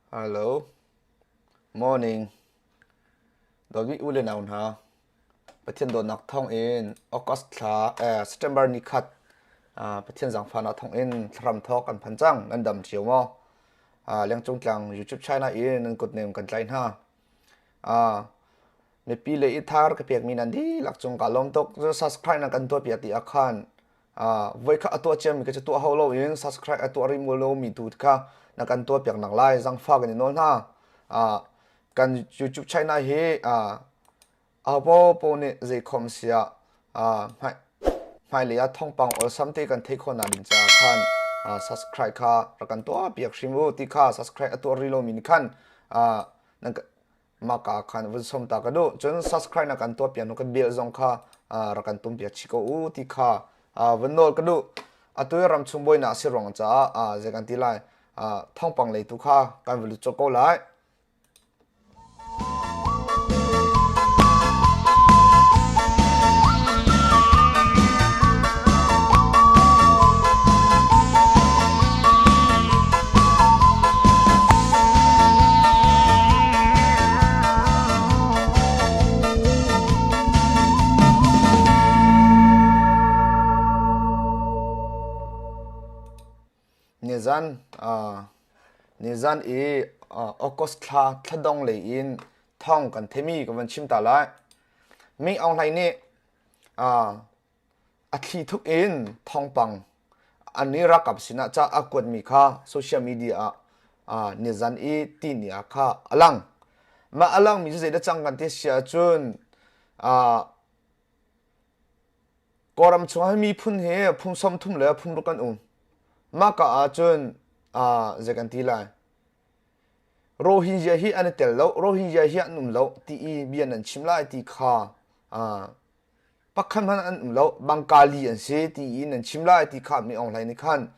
Hello. Morning. Dawtmi u le nau hna. Pathian dawtnak thawng in August thla eh, September ni khat uh, Pathian zaangfahnak thawng in thlaram thawk kan phan cang. Nan dam cio maw? Uh, Lengcung tlang YouTube China in nan kutnem kan tlai hna. Uh, mipi le i thar ka pekmi nan dihlak cung ka lawm tuk. Subscribe na kan tuah piak ti ah khan Voikhat a tuah ciami kha cu tuah hau loin subscribe a tuah rih lomi tu kha na kan tuah piak nak lai zangfah kan i nawl hna. Kan YouTube channel hi ahopaoh nih zeikhom siah hmailei ah thawngpang awlsam te kan theih khawhnak ding caah khan subscribe kha rak kan tuah piak hrim u ti kha subscribe a tuah rih lomi nih khan nan mah ka khan vun som ta ka duh cun subscribe na kan tuah piak nu kan bel zong kha rak kan tum piak chih ko u ti kha vun nawl ka duh atu ram chung buainak si ruang caah zei kan ti lai thawngpang lei tu kha kan vun lut ko lai Nizan nizan i August thla thladong lei in thawng kan themi ka van chim ta lai. Ming Aung Hlaing nih A thli thuk in thawngpang an i ralkap sinah ca a kuatmi kha social media ah nizan i tihni ah kha a lang. Mah a langmi cu zeidah cang kan ti si ahcun Kawlram chungah hin miphun hi phung 30 le phung ruk an um. Mah ka ahcun zei kan ti lai? Rohingya hi an i tel lo, Rohingya hi an um lo ti i bia nan chim lai ti kha Pakhat hmanh an um lo. Bangkali an si ti in an chim lai ti kha Mi Aung Hlaing nih khan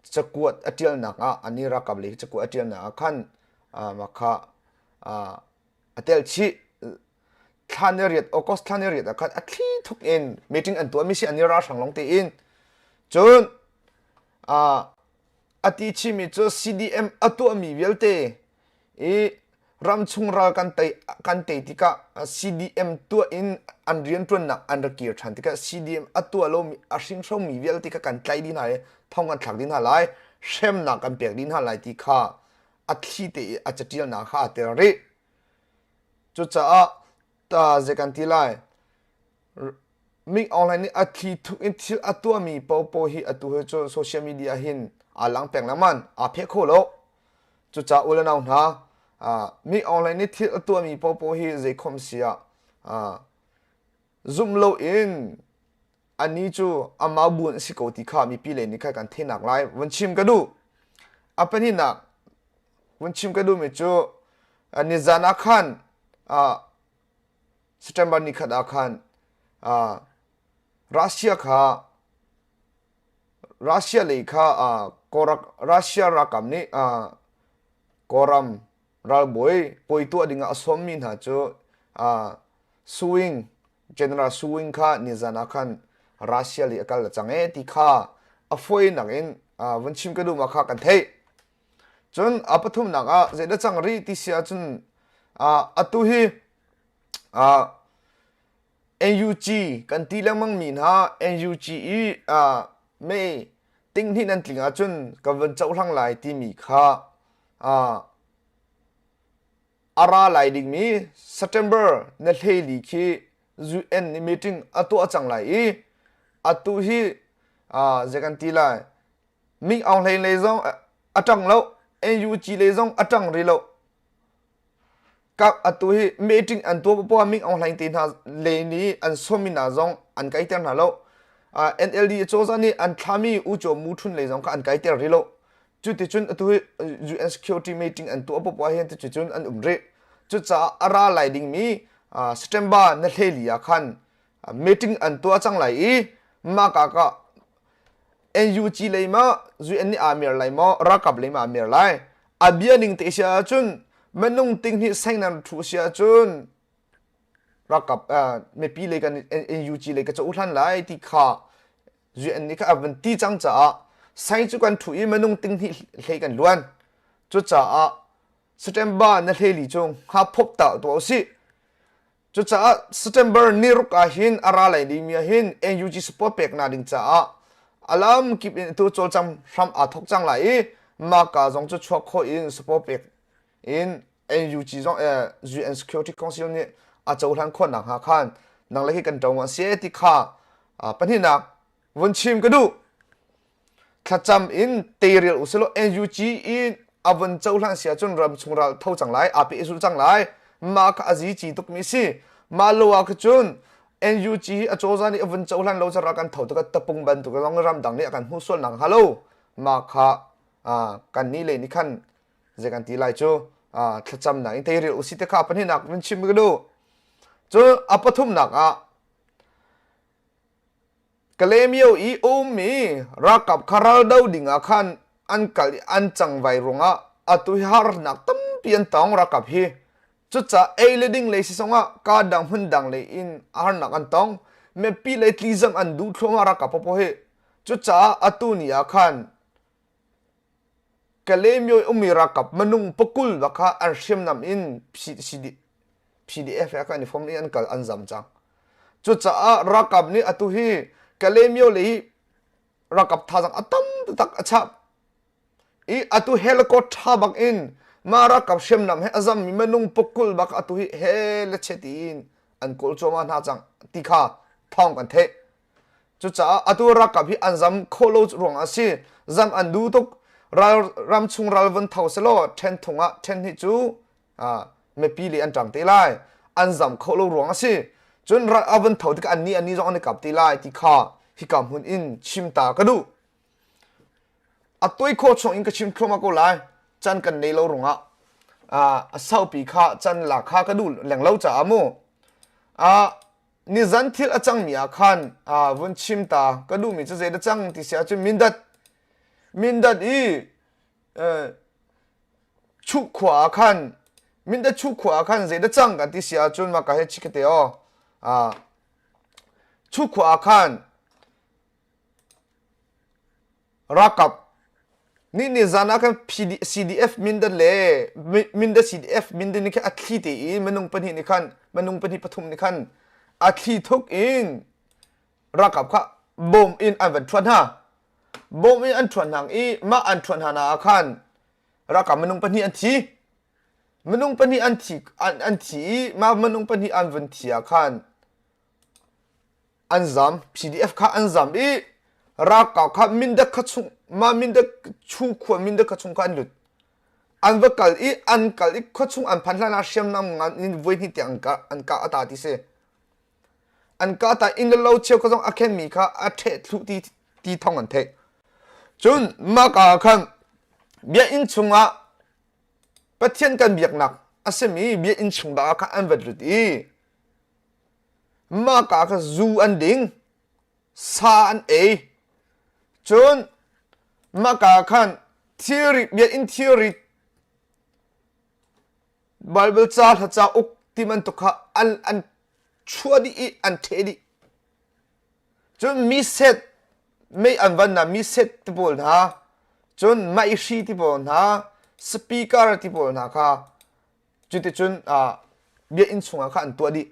cakuat a ṭialnak ah an i ralkap lei cakuat a ṭialnak ah khan mah kha a tel chih. Thla ni riat August thla ni riat ah khan a thli thuk in meeting an tuahmi si an i ralhrang lawng tein. Cun a ti chihmi cu CDM a tuahmi vialte i ramchung ral kan tei kan tei tikah CDM tuah in an rianṭuannak an rak kir ṭhan tikah CDM a tuah lomi a hringhromi vialte kha kan tlaih dih hna i thong kan thlak dih hna lai hremnak kan pek dih hna lai ti kha a thli te i a caṭialnak kha aa tel rih cucaah ta zei kan ti lai Ming Aung Hlaing nih a thli thuk in thil a tuahmi paohpaoh hi atu hi cu social media hin aa lang peng lengmang, aa pheh kho lo. Cucaah u le nau hna, Ming Aung Hlaing nih thil a tuahmi paohpaoh hi zeikhom si ah zumh loin anih cu amah bu an si ko ti kha mipi lei nih khan kan theihnak lai vun chim ka duh. A pahnihnak vun chim ka duhmi cu nizan ah khan September nikhat ah khan Russia kha Russia lei kha Russia ralkap nih Kawlram ralbawi puai tuah dingah a sawmmi hna cu Suing General Suing kha nizan ah khan Russia lei a kal cang ee ti kha a fawinak in vun chim ka duh ma kha kan theih. Cun a pathumnak ah zeidah cang rih ti si ahcun atu hi NUG kan ti lengmang mi hna NUG i mei tinghnih nan tling ahcun ka van cohlang lai timi kha a ra lai dingmi September na hleili khi UN nih meeting a tuah cang lai i atu hi zei kan ti lai Ming Aung Hlaing lei zong a ṭang lo, NUG lei zong a ṭang rih lo. Kak atu hi meeting an tuah poah Ming Aung Hlaing te hna lei nih an sawmmi hna zong an kaiter hna lo. NLD cozah nih an thlami U Kyaw Mu Htun lei zong kha an kaiter rih lo. Cuticun atu hi UN security meeting an tuah poah hin cuticun an um rih. Cucaah a ra lai dingmi September na hleli ah khan meeting an tuah cang lai i mah ka ka NUG lei ma UN nih aa mer lai maw ralkap lei ma aa mer lai a bia ning te si ahcun minung ting hnih seng nan thu si ahcun ralkap mipi lei kan NUG lei ka cohlan lai ti kha UN nih kha a van ti cang caah sai cu kan thu i minung ting hnih hlei kan luan cucaah September na hleli cu hnga phop ta tuah usih. Cucaah September ni ruk ah hin a ra lai dingmi ah hin NUG support peknak ding caah a lam kip in tu cawlcang hram aa thok cang lai i maka zong cu chuak khawh in support pek in NUG zong UN Security Council nih a cohlan khawh nakhnga khan nang le hi kan ṭo si ti kha pahnihnak vun chim ka duh. Thlacam in teirial usilaw NUG in a vun cohlan si ahcun ramchung ral tho cang lai, aa pehzulh cang lai. Mah kha a zi ci tukmi si. Mah lo ah kha cun NUG hi a cozah nih a vun cohlan lo caah kan tho tikah tapung bantuk zong ramdang nih a kan hmuh sual nak hnga lo. Mah kha kan nih le nih khan zei kan ti lai cu thlacamnak in teirial usih te kha pahnihnak vun chim ka duh. Cun a pathumnak ah Kalaymyo i a ummi ralkap kha raldo ding ah khan an kal i an cangvai ruangah atu hi harnak tampi an tong ralkap hi. Cucaah ei le ding lei si zongah kaa dang hmun dang lei in harnak an tong. Mipi lei tlizam an duh thluahmah ralkap paohpaoh hi. Cucaah atu ni ah khan Kalaymyo i ummi ralkap minung pakul bak kha an hriamnam in PDF he kan i fom i an kal an zam cang. Cucaah ralkap nih atu hi Kalaymyo lei hi ralkap thazaang a tam taktak a chap. I atu helicopter bak in mah ralkap hriamnam he a zammi minung pakul bak atu hi he le che tiin an kawl cuahmah hna cang ti kha thawng kan theih. Cucaah atu ralkap hi an zam khawh lo ruangah a si. Zam an duh tuk. Ral, ramchung ral vun tho selaw ṭhen thung ah ṭhen hnih cu mipi le an ṭang te lai. An zam khawh lo ruang a si. Cun ral a vun tho tikah annih annih zong an i kap te lai ti kha hika hmun in chim ta ka duh. A tuai khawh chung in ka chim thluahmah ko lai. Can kan nei lo ruangah a saupi kha can la kha ka duh leng lo caah mu. Nizan thil a cangmi ah khan vun chim ta ka duhmi cu zeidah cang ti si ahcun Mindat Mindat i Chuh khua ah khan Mindat Chuh khua ah khan zeidah cang kan ti si ahcun mah ka he chikate aw Chuh khua ah khan Ralkap nih nizan ah khan PD, CDF Mindat le Mindat CDF Mindat nih khan a thli te i minung pahnih nih khan minung pahnih pathum nih khan a thli thuk in ralkap kha bom in an van ṭhuan hna. Bom in an ṭhuan hna i mah an ṭhuan hna ah khan ralkap minung pahnih an thi. Minung pahnih an thi an, an thi i mah minung pahnih an vun thi ah khan an zam PDF kha an zam i ralkap kha Mindat kha chung mah Mindat chu khua Mindat kha chung kha an lut an va kal i an kal i khua chung an phan hlan ah hriamnam ngan in voi hnih tiang an kah an kah a ta ti si an kah ta inn le lo cheu kha zong a khenmi kha a ṭheh thlu ti ti thong an theih cun mah ka ah khan biakinn chungah Pathian kan biaknak a simi biakinn chung dah ah khan an va lut i Mahka kha zu an ding, sa an ei. Cun mahka khan thilri biakinn thilri Baibal ca hla cauk ti bantuk kha an an chuah dih i an ṭheh dih. Cun mi set mei an van hna mi set ti pawl hna, cun maihri ti pawl hna, speaker ti pawl hna kha Cuticun biakinn chungah khan an tuah dih.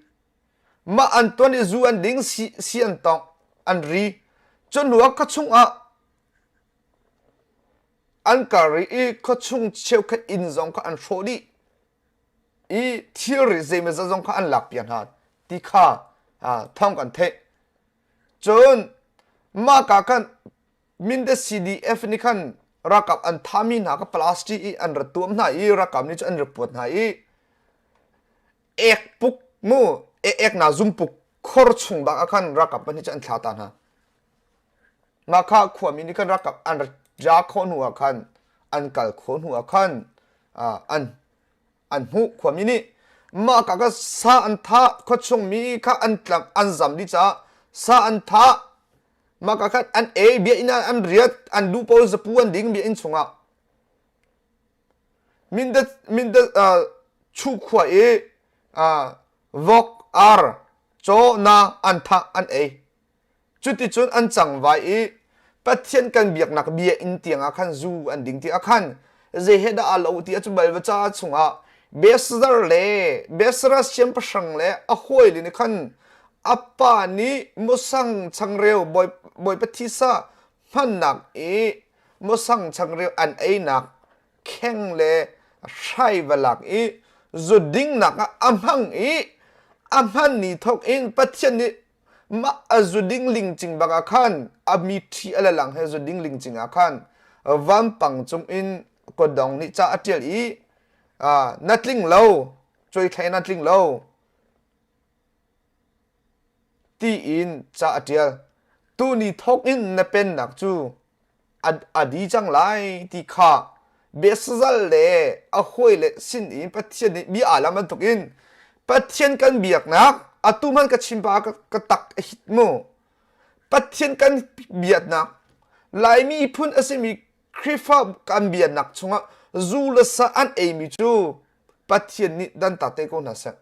Mah an tuan i zu an ding, si, si an tongh, an ri. Cu hnu ah khuachung ah an kal rih i khuachung cheukhat inn zong kha an hrawh dih i thilri zeimawzat zong kha an lakpiak hna ti kha thawng kan theih. Cun mah ka khan Mindat CDF nih khan ralkap an thahmi hna kha plastic i an ra tuam hna i ralkap nih cun an ra puat hna i ek puk mu ek na zumpuk khor chung bak ah khan ralkap pahnih cu an thla ta hna. Mah kha khuami nih khan ralkap an ra ja khawh hnu ah khan an kal khawh hnu ah khan an an hmuh khuami nih mah ka kha sa an thah khuachung mi kha an tlang an zam dih caah sa an thah Mah ka khan an ei bia inn ah an riat an duh pawl zapu an ding bia inn chungah Mindat Mindat uh, chu khua i uh, vok ar caw na an thah an ei cuticun an cangvai i Pathian kan biaknak bia inn tiangah khan zu an ding ti ah khan. Zei he dah aa lo ti ahcun Baibal ca chungah Belshazzar le Belshazzar siangpahrang le a hawile nih khan a pa nih musang changreu Bawipa thisa hmannak i musang changreu an einak kheng le hrai va lak i zudingnak ah a hmang i a hman ni thawk in Pathian nih mah a zuding lingcing bak ah khan a mithi a lalang he zuding lingcing ah khan vampang cung in kawdong nih ca a ṭial i na tling lo cuaithlai na tling lo tiin ca a ṭial. Tuni thawk in na pennak cu a di cang lai ti kha Belshazzar le a hawile sin in Pathian nih bia aa lam bantukin Pathian kan biaknak atu hmanh ka chim pa ka tak a hit mu. Pathian kan biaknak Laimi phun a simi Khrihfa kan biaknak chungah zu le sa an eimi cu Pathian nih dantat te ko hna seh.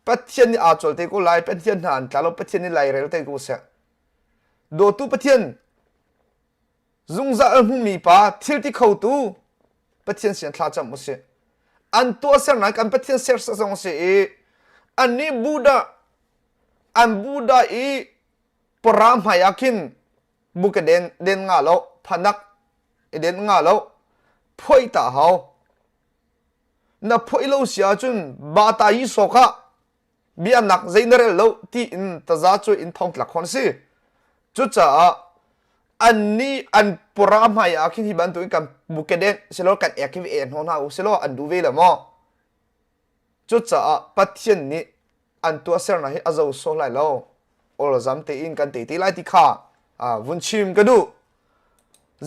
Pathian nih aa cawl te ko lai, Pathian hna an tla lo, Pathian nih lairel te ko seh. Dawtu Pathian, zungzal a hmumi pa, thil ti khotu Pathian sin thla cam usih. An tuahsernak kan Pathian ser zong si i annih Buddha an Buddha i para hmai ah khin buke den den nga lo phanak i den nga lo phoi ta hau na phoi lo si ahcun bata yi sok ah bianak zei na rel lo tiin taza cu in thong tlak khon si cucaah anni an pura hmai ah khin hi bantukin kan buke den silo kan ek hi e hno hna u silo an duh ve lo maw cucaah Pathian nih an tuahsernak hi a zo sawh lai lo olzam tein kan te te lai ti kha vun chim ka duh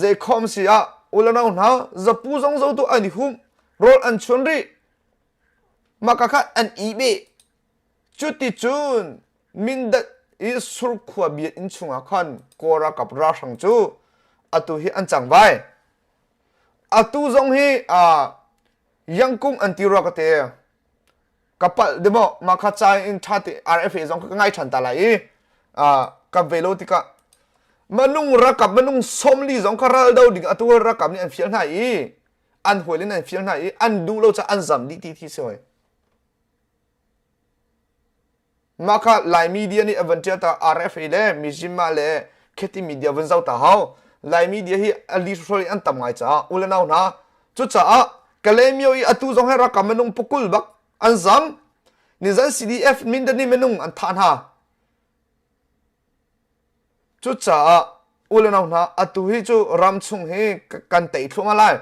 zei khom si ah ulanau hna zapu zong zo tu an i hum rawl an chun rih mah ka kha an i beh cuticun Mindat i Surkhua biakinn chungah khan Kawl ralkap ralhrang cu atu hi an cang vai. Atu zong hi uh, Yangkung an ti rua ka te. Ka palh de maw mah kha ca in ṭha te RFA zong ka ngai ṭhan ta lai i uh, ka ve lo tikah manung ralkap manung 40 zong kha ral do ding atu ralkap nih an fial hna i an hual in an fial hna i an duh lo caah an zam dih ti thi si hoi. Mah kha Lai media nih a van ṭial ta RFA le Mizima le Kheti media van zoh ta hau. Lai media hi a li hruhrual in an tam ngai caah u le nau hna cucaah Kalaymyo i atu zong hi rakam minung pukul bak an zam. Nizan CDF Mindani minung an thah hna. Cucaah u le nau hna atu hi cu ram chung hi kan tei thluahmah lai.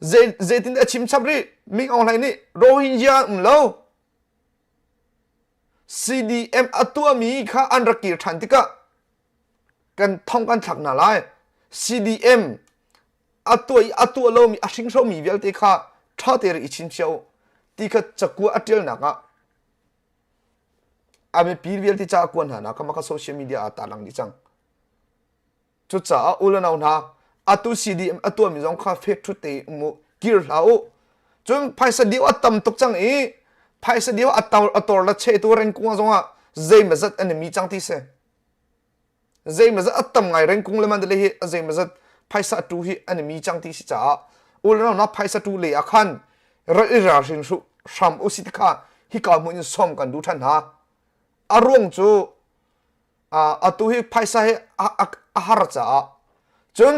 Zei zeitin a chim chap rih Ming Aung Hlaing nih Rohingya an um lo. CDM a tuahmi kha an rak kir ṭhan tikah kan thong kan thlak hna lai. CDM a tuah i a tuah lomi a hringhromi vialte kha ṭha te ri i chinchiah u ti kha cakua a ṭialnak ah a mipi vialte ca a kuan hna nak kha social media ah tarlang dih cang. Cucaah u le nau hna atu CDM a tuahmi zong kha fek ṭhut te um u kir hlah u. Cun phaisa deu a tam tuk cang i phaisa deu a tor a tor la chehtu rengkung zong ah zeimazat an i mi cang ti si. Zeimazat a tam ngai rengkung le mandalay hi zeimazat phaisa tu hi an i mi cang ti si caah u le nau hna phaisa tu le ah khan ral i ralhrin hram u si ti kha hika hmun in sawm kan duh ṭhan hna. A ruang cu atu hi phaisa hi a har caah cun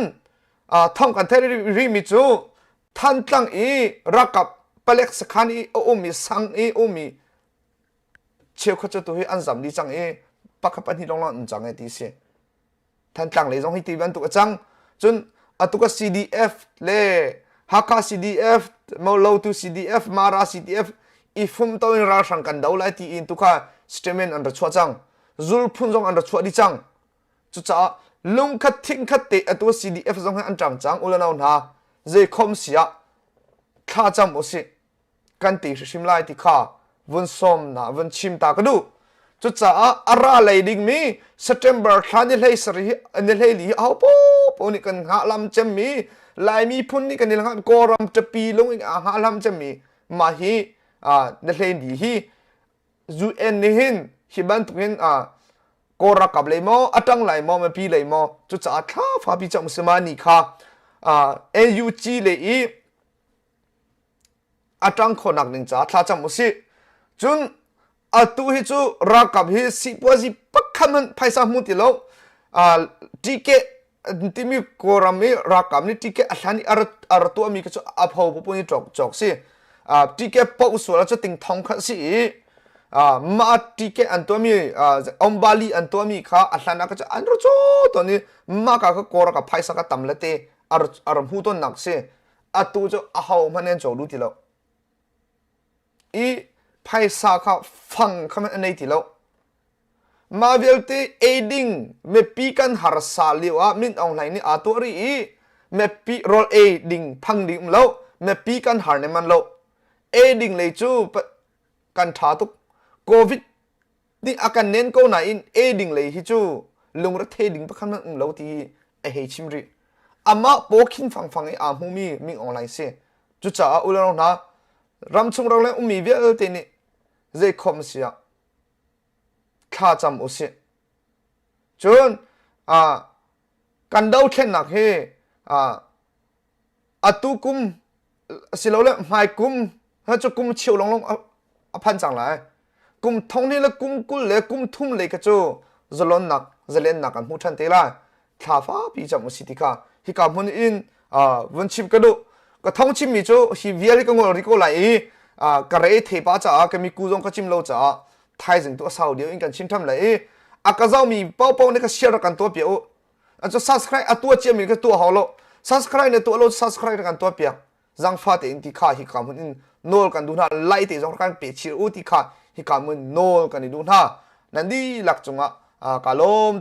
thong kan theih rihmi cu Thantlang i ralkap palek sakhan i a ummi sang i ummi cheukhat cu tu hi an zam dih cang i pakhat pahnih lawnglawng an cang e ti si. Thantlang lei zong hi ti bantuk a cang. Cun atu ka CDF le Hakha CDF, Molotu CDF, Mara CDF i fum to in ralhrang kan do lai ti in tu kha statement an ra chuah cang. Zulphun zong an ra chuah dih cang. Cucaah lungkhat thingkhat te atu CDF zong hi an ṭang cang ulanau hna zei khom si ah thla cam usih. Kan ti hrimhrim lai ti kha vun sawm na vun chim ta ka duh. Cucaah a ra lei dingmi September thla ni hlei sarih hi ni hlei li hi aho popo nih kan hngahlam cemmi Laimi phun nih kan i hngah Kawlram ṭapi lung in aa hngahlam cemmi mah hi ni hlei ni hi UN nih hin hi bantukin Kawl ralkap lei maw a ṭang lai maw mipi lei maw cucaah thla fapi cang si ma ni kha NUG le i. A ṭang khawhnak ding caah thlacam usih. Cun atu hi cu ralkap hi sipuazi pakhat hmanh phaisa hmu ti lo. Ticket timi Kawlram i ralkap nih ticket a hlan i a ra tuahmi khi cu a pho pupu nih cawk cawk si. Ticket poh sual cu ting thong khat si i mah ticket an tuahmi ombali an tuahmi kha a hlan ah kha cu an ra caw tawn i mah ka kha Kawl ralkap phaisa kha tam le te a ra hmu tawnnak si. Atu cu aho hmanh an caw duh ti lo. I phaisa kha fang kha hmanh an nei ti lo. Mah vialte ei ding mipi kan harsa lio ah Min Aung Hlaing nih aa tuah rih i mipi rawl ei ding phang ding um lo mipi kan har ne man lo ei ding lei cu kan ṭha tuk covid nih a kan nen ko nain ei ding lei hi cu lungrethei ding pakhat hmanh um lo ti a hei chim rih amah paw khin fangfang i aa hmumi Min Aung Hlaing si cucaah u le nau hna ramchung ramleng ummi vialte nih zeikhom si ah thla cam usih. Cun kan dothlennak hi atu kum silole hmai kum cu kum cheu longlong a phan cang lai. Kum thong hnih le kum 20 le kum thum lei kha cu zalonnak zalennak kan hmu ṭhan te lai. Thla fapi cam usih ti kha hika hmun in vun chim ka duh. Ka thong chimmi cu hi vial hi ka ngol rih ko lai i ka re the pa caah ka miku zong ka chim lo caah thaizing tu a sau deuh in kan chim tham lai i a ka zohmi paohpaoh nih ka share kan tuah piak u. An cu subscribe a tuah ciami ka tuah hau lo. Subscribe na tuah lo subscribe na kan tuah piak. Zangfa tein ti kha hika hmun in nawl kan duh hna. Lai te zong kan pe chir u ti kha hika hmun nawl kan i duh hna. Nan dihlak cungah ka lawm tuk.